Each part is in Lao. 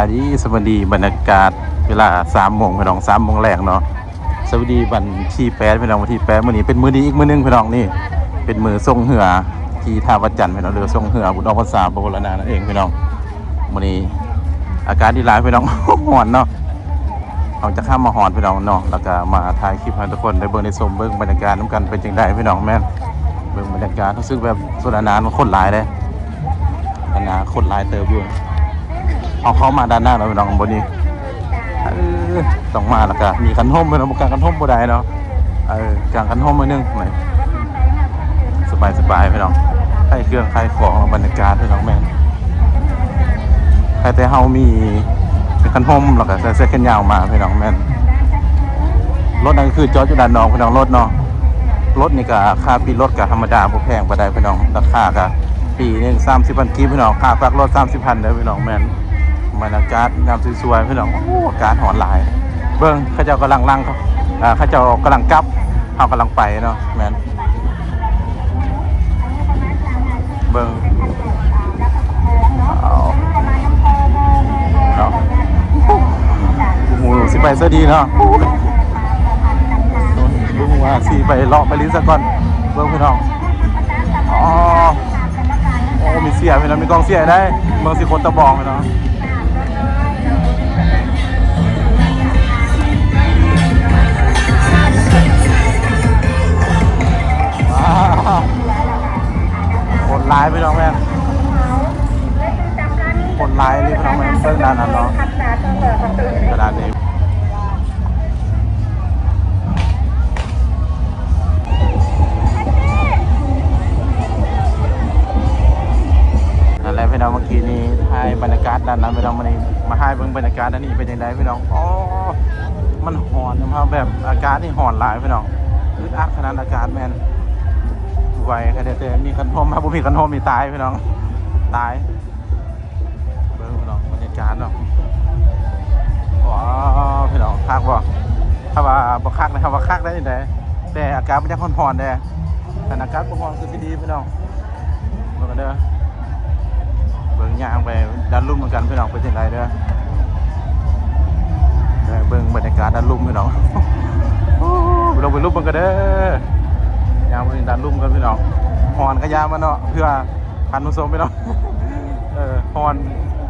ອັນນີ້ສະບາຍດີ ບັນຍາກາດເວລາສາມໂມງພີ່ນ້ອງ ສາມໂມງແລງເນາະ. ສະບາຍດີວັນທີແປດພີ່ນ້ອງ ວັນທີແປດ ມື້ນີ້ເປັນມື້ດີອີກມື້ໜຶ່ງພີ່ນ້ອງ. ນີ້ເປັນມື້ສົ່ງເຮືອທີ່ທ່າພະຈັນພີ່ນ້ອງ ຫຼືວ່າສົ່ງເຮືອບຸນອອກພັນສາ ພະວະລະນານັ້ນເອງພີ່ນ້ອງ. ມື້ນີ້ອາກາດດີຫຼາຍພີ່ນ້ອງ ຮ້ອນເນາະ. ເຮົາຈະຂ້າມມາຮອດພີ່ນ້ອງເນາະ ແລ້ວກໍມາຖ່າຍຄລິບໃຫ້ທຸກຄົນໄດ້ເບິ່ງໄດ້ຊົມ ເບິ່ງບັນຍາກາດນຳກັນເປັນຈັ່ງໃດພີ່ນ້ອງ. ແມ່ນ ເບິ່ງບັນຍາກາດ ຮູ້ສຶກແບບສວນອານານຄົນຫຼາຍເດ້ ອັນນາຄົນຫຼາຍເຕີບຢູ່. ເຮົາເຂົ້າມາດ້ານໜ້າແລ້ວພີ່ນ້ອງ ບ່ອນນີ້ ເອີ ຕ້ອງມາ ແລ້ວກໍມີຄັນຮົ່ມພີ່ນ້ອງ ບໍ່ກາງຄັນຮົ່ມບໍ່ໄດ້ເນາະ. ເອີ ກາງຄັນຮົ່ມໜ້ອຍໜຶ່ງ ສະບາຍໆ ພີ່ນ້ອງ ຂາຍເຄື່ອງຂາຍຂອງ ບັນຍາກາດພີ່ນ້ອງ. ແມ່ນ ໃຫ້ແຕ່ເຮົາມີ ມີຄັນຮົ່ມ ແລ້ວກໍໃສ່ເສື້ອແຂນຍາວມາພີ່ນ້ອງ. ແມ່ນ ລົດນັ້ນຄືຈອດຢູ່ດ້ານນອກພີ່ນ້ອງ ລົດເນາະ. ລົດນີ້ກໍຄ່າປີ້ລົດກໍທຳມະດາ ບໍ່ແພງປານໃດພີ່ນ້ອງ ລາຄາກໍປີ້ໜຶ່ງສາມສິບພັນກີບພີ່ນ້ອງ ຄ່າຝາກລົດສາມສິບພັນເດີພີ່ນ້ອງ. ແມ່ນ ບັນຍາກາດຍາມສວຍໆ ພີ່ນ້ອງ. ໂອ້ ອາກາດຮ້ອນຫຼາຍ ເບິ່ງເຂົາເຈົ້າກຳລັງຫຼັ່ງ ເຂົາເຈົ້າກຳລັງກັບ ເຮົາກຳລັງໄປເນາະ. ແມ່ນ ເບິ່ງ ເອົາ ເນາະ ໂອ້ໂຫ ຊິໄປໃສດີເນາະ. ບໍ່ຮູ້ວ່າຊິໄປເລາະໄປຫຼິ້ນຊະກ່ອນ. ເບິ່ງພີ່ນ້ອງ ອໍ ໂອ້ ມີເສຍພີ່ນ້ອງ ມີກອງເສຍໄດ້ ເມືອງສີໂຄດຕະບອງພີ່ນ້ອງ. ຄົນຫຼາຍພີ່ນ້ອງ ແມ່ນ ຄົນຫຼາຍອີ່ຫຼີພີ່ນ້ອງ. ແມ່ນ ເບິ່ງດ້ານນັ້ນເນາະ ຂະໜາດນີ້. ນັ້ນແຫຼະພີ່ນ້ອງ ເມື່ອກີ້ນີ້ຖ່າຍບັນຍາກາດດ້ານນັ້ນພີ່ນ້ອງ ມານີ້ ມາຖ່າຍເບິ່ງບັນຍາກາດດ້ານນີ້ເປັນຈັ່ງໃດພີ່ນ້ອງ. ອໍ ມັນຮ້ອນນຳເຮົາ ແບບອາກາດນີ້ຮ້ອນຫຼາຍພີ່ນ້ອງ ອຶດອັດຂະໜາດ. ອາກາດແມ່ນໄວຂະໜາດ ແຕ່ມີຄັນຮົ່ມ ຖ້າບໍ່ມີຄັນຮົ່ມນີ້ຕາຍພີ່ນ້ອງ ຕາຍ. ເບິ່ງພີ່ນ້ອງ ບັນຍາກາດເນາະ ວ້າວ ພີ່ນ້ອງ ຄັກບໍ່? ຖ້າວ່າບໍ່ຄັກນະ ຖ້າວ່າຄັກໄດ້ຈັ່ງໃດ ແຕ່ອາກາດມັນຍັງຮ້ອນໆແດ່. ຄັນອາກາດບໍ່ຮ້ອນຄືຊິດີພີ່ນ້ອງ. ເບິ່ງກັນເດີ ເບິ່ງ ຍ່າງໄປດ້ານລຸ່ມນຳກັນພີ່ນ້ອງ ເປັນຈັ່ງໃດເດີ. ໄປເບິ່ງບັນຍາກາດດ້ານລຸ່ມພີ່ນ້ອງ ໂອ້ ລົງໄປລຸ່ມເບິ່ງກັນເດີ ຍ່າງໄປດ້ານລຸ່ມກັນພີ່ນ້ອງ. ຮ້ອນກະຢ່າມັນເນາະ ເພື່ອທ່ານຜູ້ຊົມພີ່ນ້ອງ. ເອີ ຮ້ອນ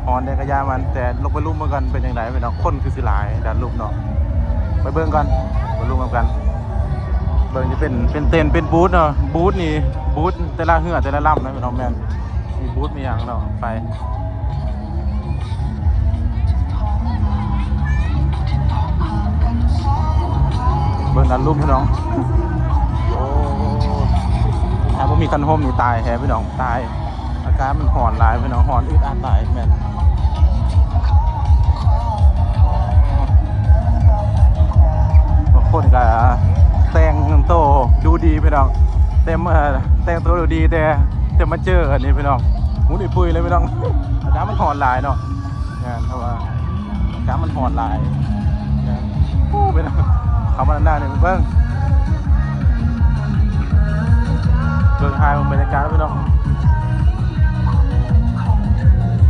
ຮ້ອນແດ່ກະຢ່າມັນ ແຕ່ລົງໄປລຸ່ມເບິ່ງກັນເປັນຈັ່ງໃດພີ່ນ້ອງ. ຄົນຄືຊິຫຼາຍດ້ານລຸ່ມເນາະ ໄປເບິ່ງກ່ອນ ໄປລຸ່ມນຳກັນ. ເບິ່ງ ຈະເປັນ ເປັນເຕັນ ເປັນບູດເນາະ ບູດນີ້ ບູດແຕ່ລະເຮືອແຕ່ລະລຳນະພີ່ນ້ອງ. ແມ່ນ ມີບູດມີຫຍັງເນາະ ໄປ ເບິ່ງດ້ານລຸ່ມພີ່ນ້ອງ. ໂອ້ ຖ້າບໍ່ມີຄັນຮົ່ມນີ້ຕາຍແທ້ພີ່ນ້ອງ ຕາຍ. ອາກາດມັນຮ້ອນຫຼາຍພີ່ນ້ອງ ຮ້ອນອຶດອັດຫຼາຍ. ແມ່ນ ບາງຄົນກະແຕ່ງໂຕດູດີພີ່ນ້ອງ ແຕ່ມາ ແຕ່ງໂຕດູດີ ແຕ່ ແຕ່ມາເຈີອັນນີ້ພີ່ນ້ອງ ຫຸ່ນອຸຍປຸຍເລີຍພີ່ນ້ອງ. ອາກາດມັນຮ້ອນຫຼາຍເນາະ. ແມ່ນ ເພາະວ່າອາກາດມັນຮ້ອນຫຼາຍ. ໂອ້ ເປັນ ເຂົ້າມາດ້ານໜ້ານີ້ ເບິ່ງ ເບິ່ງ ຖ່າຍເບິ່ງບັນຍາກາດພີ່ນ້ອງ.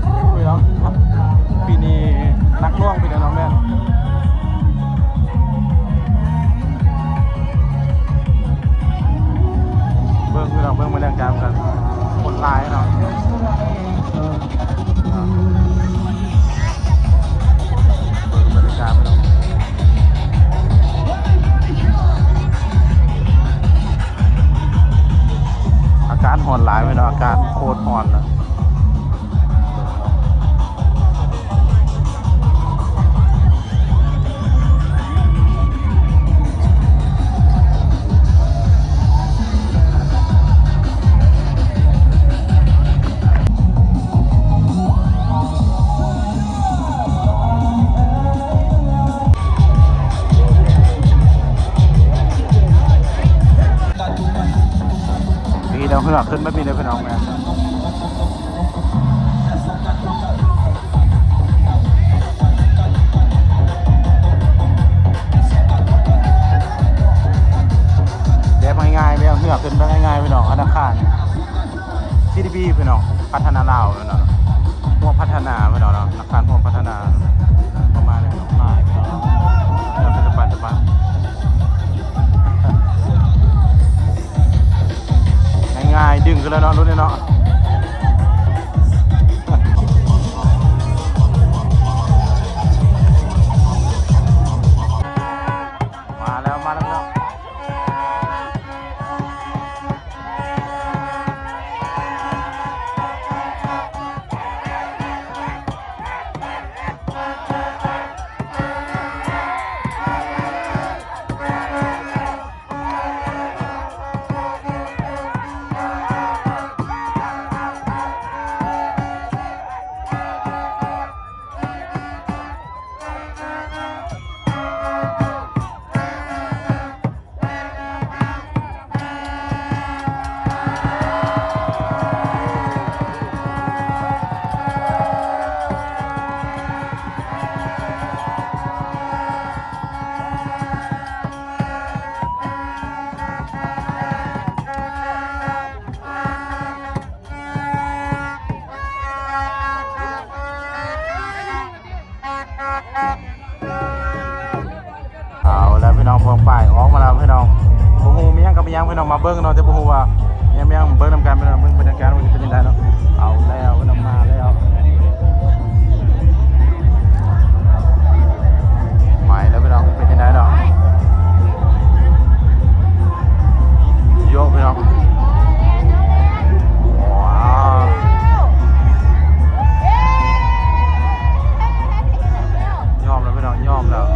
ໂອ້ຍເນາະ ປີນີ້ໜັກໜ່ວງ ປີນີ້ເນາະ. ແມ່ນ ເບິ່ງພີ່ນ້ອງ ເບິ່ງບັນຍາກາດນຳກັນ ຄົນຫຼາຍເນາະ. ເບິ່ງບັນຍາກາດພີ່ນ້ອງ ອາກາດຮ້ອນຫຼາຍພີ່ນ້ອງ ອາກາດໂຄດຮ້ອນນະ. ນີ້ ດາວເຮືອຂຶ້ນແບບນີ້ເດີພີ່ນ້ອງ. ແມ່ນ ແບບງ່າຍໆ ແບບເຮືອຂຶ້ນແບບງ່າຍໆ ພີ່ນ້ອງ ທະນາຄານ. ຈີດີพี ພີ່ນ້ອງ ພັດທະນາລາວພີ່ນ້ອງ ຮ່ວມພັດທະນາພີ່ນ້ອງເນາະ ທະນາຄານຮ່ວມພັດທະນາ ປະມານນີ້ພີ່ນ້ອງ ຫຼາຍພີ່ນ້ອງ ເອີ ປັດຈຸບັນ ປັດຈຸບັນ ງ່າຍໆ ດຶງຂຶ້ນແລ້ວເນາະ ລຸ້ນເນາະ ມາແລ້ວ ມາແລ້ວພີ່ນ້ອງ. ເອົາແລ້ວພີ່ນ້ອງ ພວກປ້າຍອອກມາແລ້ວພີ່ນ້ອງ ບໍ່ຮູ້ມີຫຍັງກັບມີຫຍັງພີ່ນ້ອງ ມາເບິ່ງເນາະ ແຕ່ບໍ່ຮູ້ວ່າມີຫຍັງ ເບິ່ງນຳກັນພີ່ນ້ອງ ເບິ່ງບັນຍາກາດວ່າຊິເປັນຈັ່ງໃດເນາະ ເອົາແລ້ວພີ່ນ້ອງ ມາແລ້ວ ໄປແລ້ວພີ່ນ້ອງ ເປັນຈັ່ງໃດເນາະ ໂຍກພີ່ນ້ອງ ວ້າວ ຍອມແລ້ວພີ່ນ້ອງ ຍອມແລ້ວ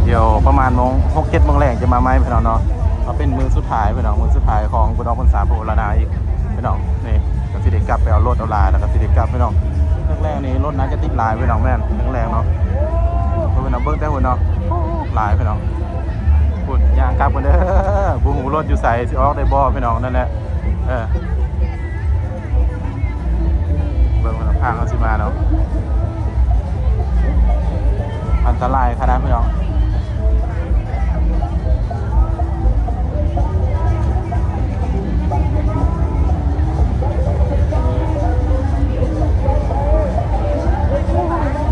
ດຽວປະມານໂມງ ຫົກເຈັດໂມງແລງຈະມາໃໝ່ພີ່ນ້ອງເນາະ ເອົາເປັນມື້ສຸດທ້າຍພີ່ນ້ອງ ມື້ສຸດທ້າຍຂອງບຸນອອກພັນສາ ບຸນອອກພັນສາ ພຸລະນາອີກ ພີ່ນ້ອງ ນີ້ກໍຊິໄດ້ກັບໄປເອົາລົດເອົາລາ ແລ້ວກໍຊິໄດ້ກັບພີ່ນ້ອງ ແລງໆນີ້ລົດໜ້າຈະຕິດຫຼາຍພີ່ນ້ອງ ແມ່ນແລງໆເນາະ ເບິ່ງແຕ່ພຸ້ນເນາະ ຫຼາຍພີ່ນ້ອງ ພຸ້ນ ຍ່າງກັບກັນເດີ ບໍ່ຮູ້ລົດຢູ່ໃສ ຊິອອກໄດ້ບໍ່ພີ່ນ້ອງ ນັ້ນແຫຼະ ເອີ ເບິ່ງພຸ້ນນະ ທາງເຮົາຊິມາເນາະ ອັນຕະລາຍຂະໜາດພີ່ນ້ອງ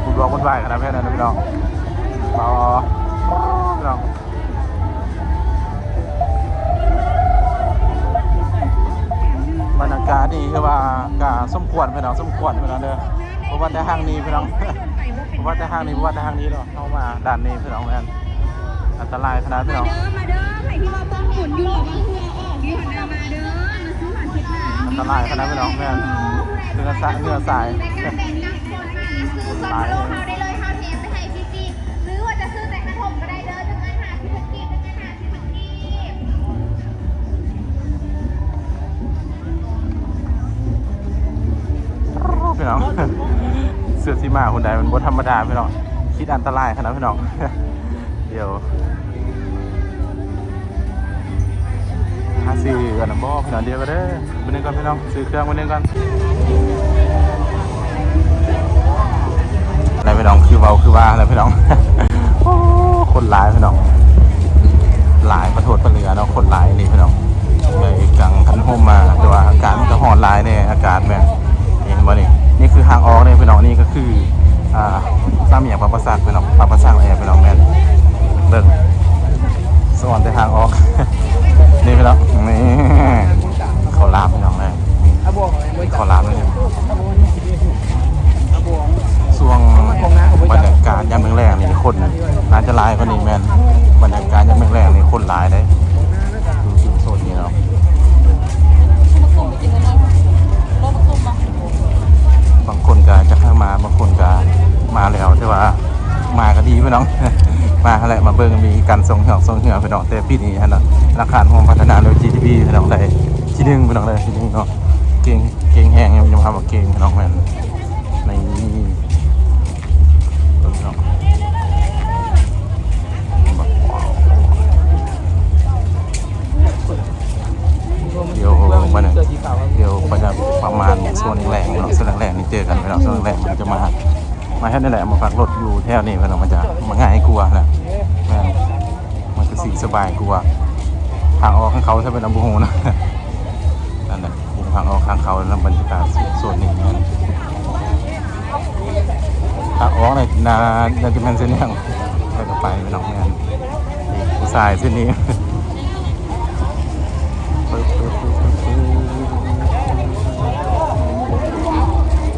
ວຸ່ນວາຍ ວຸ່ນວາຍຂະໜາດແທ້ນັ້ນພີ່ນ້ອງ ເອົາ ພີ່ນ້ອງ ບັນຍາກາດນີ້ຄືວ່າກະສົມຄວນພີ່ນ້ອງ ສົມຄວນພີ່ນ້ອງເດີ ບໍ່ວ່າແຕ່ທາງນີ້ພີ່ນ້ອງ ບໍ່ວ່າແຕ່ທາງນີ້ ບໍ່ວ່າແຕ່ທາງນີ້ດອກ ເຮົາມາດ້ານນີ້ພີ່ນ້ອງ ແມ່ນອັນຕະລາຍຂະໜາດພີ່ນ້ອງ ມາເດີ ມາເດີ ໃຜທີ່ວ່າບໍ່ໝູນຢູ່ ບໍ່ເຫື່ອອອກຢູ່ຫັ້ນນະ ມາເດີ ມາຊື້ຜ້າເຊັດໜ້າ ອັນຕະລາຍຂະໜາດພີ່ນ້ອງ ແມ່ນເຫື່ອສາຍ ເຫື່ອສາຍ ໃນການແບ່ງກັນຄົນມາຊື້ສ່ວນທະລຸເຮົາໄດ້ເລີຍ ເຮົາແຖມໄປໃຫ້ຟຣີໆ ຫຼືວ່າຈະຊື້ແຕ່ຜ້າຖົງກໍໄດ້ເດີ ໜຶ່ງອັນຫ້າສິບພັນກີບ ໜຶ່ງອັນຫ້າສິບພັນກີບ ພີ່ນ້ອງ ເສື້ອສີໝາພຸ້ນໃດ ມັນບໍ່ທຳມະດາພີ່ນ້ອງ ຄິດອັນຕະລາຍຂະໜາດພີ່ນ້ອງ ດຽວ ຫາຊື້ອັນນັ້ນບໍ່ພີ່ນ້ອງ ດຽວກໍເດີ ມື້ໜຶ່ງກ່ອນພີ່ນ້ອງ ຊື້ເຄື່ອງມື້ໜຶ່ງກ່ອນ ແລ້ວພີ່ນ້ອງ ຄືເວົ້າຄືວ່າແລ້ວພີ່ນ້ອງ ໂອ້ ຄົນຫຼາຍພີ່ນ້ອງ ຫຼາຍປະໂທດປະເຫຼືອເນາະ ຄົນຫຼາຍອີ່ຫຼີພີ່ນ້ອງ ເອີ ກາງຄັນຮົ່ມມາ ແຕ່ວ່າອາກາດມັນກໍຮ້ອນຫຼາຍແດ່ ອາກາດແມ່ນ ນີ້ເຫັນບໍ່ນີ້ ນີ້ຄືທາງອອກເດ້ພີ່ນ້ອງ ນີ້ກໍຄື ອ່າ ສາມແຍກປາປາສັກພີ່ນ້ອງ ປາປາສັກແອພີ່ນ້ອງ ແມ່ນ ເບິ່ງ ສະອອນແຕ່ທາງອອກ ນີ້ພີ່ນ້ອງ ນີ້ ເຂົ້າຫຼາມພີ່ນ້ອງເອີຍ ເຂົ້າຫຼາມເລີຍ ຊ່ວງບັນຍາກາດຍາມແລງໆນີ້ ຄົນໜ້າຈະຫຼາຍກວ່ານີ້ ແມ່ນ ບັນຍາກາດຍາມແລງໆນີ້ ຄົນຫຼາຍເດ້ ຢູ່ໂຊນນີ້ເນາະ ບາງຄົນກໍຈັກຫາມາ ບາງຄົນກໍມາແລ້ວ ແຕ່ວ່າມາກໍດີພີ່ນ້ອງ ມາຫັ້ນແຫຼະ ມາເບິ່ງມີການສົ່ງຮອກສົ່ງເຮືອພີ່ນ້ອງ ແຕ່ປີນີ້ຫັ້ນນະ ທະນາຄານຮ່ວມພັດທະນາ ຫຼື ຈີດີພີ ພີ່ນ້ອງ ໄດ້ທີໜຶ່ງພີ່ນ້ອງ ໄດ້ທີໜຶ່ງເນາະ ເກັ່ງ ເກັ່ງແຮງ ຍອມຮັບວ່າເກັ່ງພີ່ນ້ອງ ແມ່ນ ໃນ ດຽວບັນຍາ ດຽວບັນຍາ ປະມານຊ່ວງແລງໆເນາະ ຊ່ວງແລງໆນີ້ເຈີກັນພີ່ນ້ອງ ຊ່ວງແລງໆມັນຈະມາ ມາເຮັດນີ້ແຫຼະ ມາພັກລົດຢູ່ແຖວນີ້ເພິ່ນວ່າມັນຈະ ມັນງ່າຍກວ່ານະ ແມ່ນ ມັນຈະຊິສະບາຍກວ່າ ທາງອອກຂອງເຂົາຊະເພິ່ນບໍ່ຮູ້ນະ ນັ້ນແຫຼະ ທາງອອກທາງເຂົ້ານະ ບັນຍາກາດໂຊນນີ້ແມ່ນ ທາງອອກນີ້ໜ້າ ໜ້າຈະແມ່ນເສັ້ນທາງ ແລ້ວກໍໄປພີ່ນ້ອງ ແມ່ນ ຜູ້ຊາຍເສັ້ນນີ້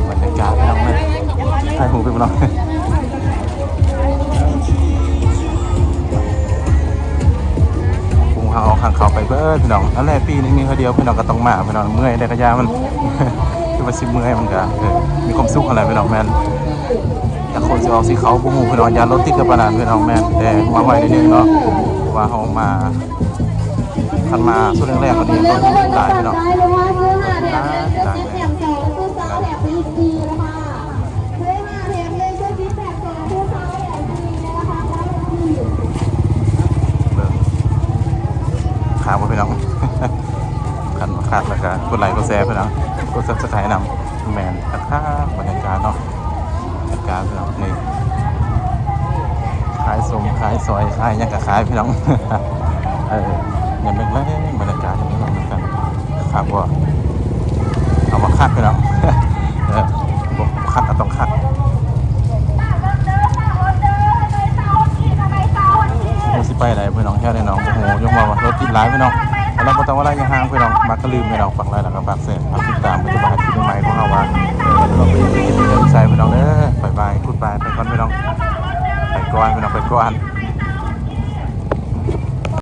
ບັນຍາກາດພີ່ນ້ອງເອີຍ ຖ່າຍຮູບພີ່ນ້ອງ ພຸງເຮົາເອົາຂ້າງເຂົ້າໄປເບີດພີ່ນ້ອງ ນັ້ນແຫຼະ ປີໜຶ່ງມີເທື່ອດຽວ ພີ່ນ້ອງກໍຕ້ອງມາພີ່ນ້ອງ ເມື່ອຍແດ່ກະຢ່າມັນ ຄືວ່າຊິເມື່ອຍມັນກໍ ເອີ ມີຄວາມສຸກຫັ້ນແຫຼະພີ່ນ້ອງ ແມ່ນ ຈັກຄົນຊິອອກຊິເຂົ້າບໍ່ຮູ້ພີ່ນ້ອງ ຢ້ານລົດຕິດກໍປານນັ້ນພີ່ນ້ອງ ແມ່ນ ແຕ່ມາໄວໜ້ອຍໜຶ່ງເນາະ ເພາະວ່າເຮົາມາ ຄັນມາຊ່ວງແລກໆ ກໍນີ້ລົດຕິດຫຼາຍພີ່ນ້ອງ ຫຼາຍ ຫຼາຍ ເບິ່ງ ຄັກບໍ່ພີ່ນ້ອງ ຄັນວ່າຄັກແລ້ວກໍກົດໄລກົດແຊພີ່ນ້ອງ ກົດ Subscribe ນຳ ແມ່ນ ຄັກໆ ບັນຍາກາດເນາະ ບັນຍາກາດພີ່ນ້ອງ ນີ້ ຂາຍສົ້ມ ຂາຍຊອຍ ຂາຍຫຍັງກໍຂາຍພີ່ນ້ອງ ເອີ ຍາມແລງໆ ບັນຍາກາດຍາມແລງໆ ຄັກບໍ່ ເອົາວ່າຄັກພີ່ນ້ອງ ເອີ ບໍ່ຄັກກໍຕ້ອງຄັກ ບໍ່ຮູ້ຊິໄປໃດພີ່ນ້ອງ ແຖວໃດເນາະ ບໍ່ຮູ້ ຍັງວ່າລົດຕິດຫຼາຍພີ່ນ້ອງ ແຕ່ລະບໍ່ຕ້ອງວ່າໄລຍະຫ່າງພີ່ນ້ອງ ມັກກໍລືມພີ່ນ້ອງ ຝາກໄລກະຝາກແຊ ຝາກຕິດຕາມ ເພື່ອຈະບໍ່ໃຫ້ຄລິບໃໝ່ໆ ຂອງເຮົາວ່າ ເອີ ເຮົາໄປເຮັດໃສພີ່ນ້ອງເດີ ບາຍບາຍ Goodbye ໄປກ່ອນພີ່ນ້ອງ ໄປກ່ອນພີ່ນ້ອງ ໄປກ່ອນ.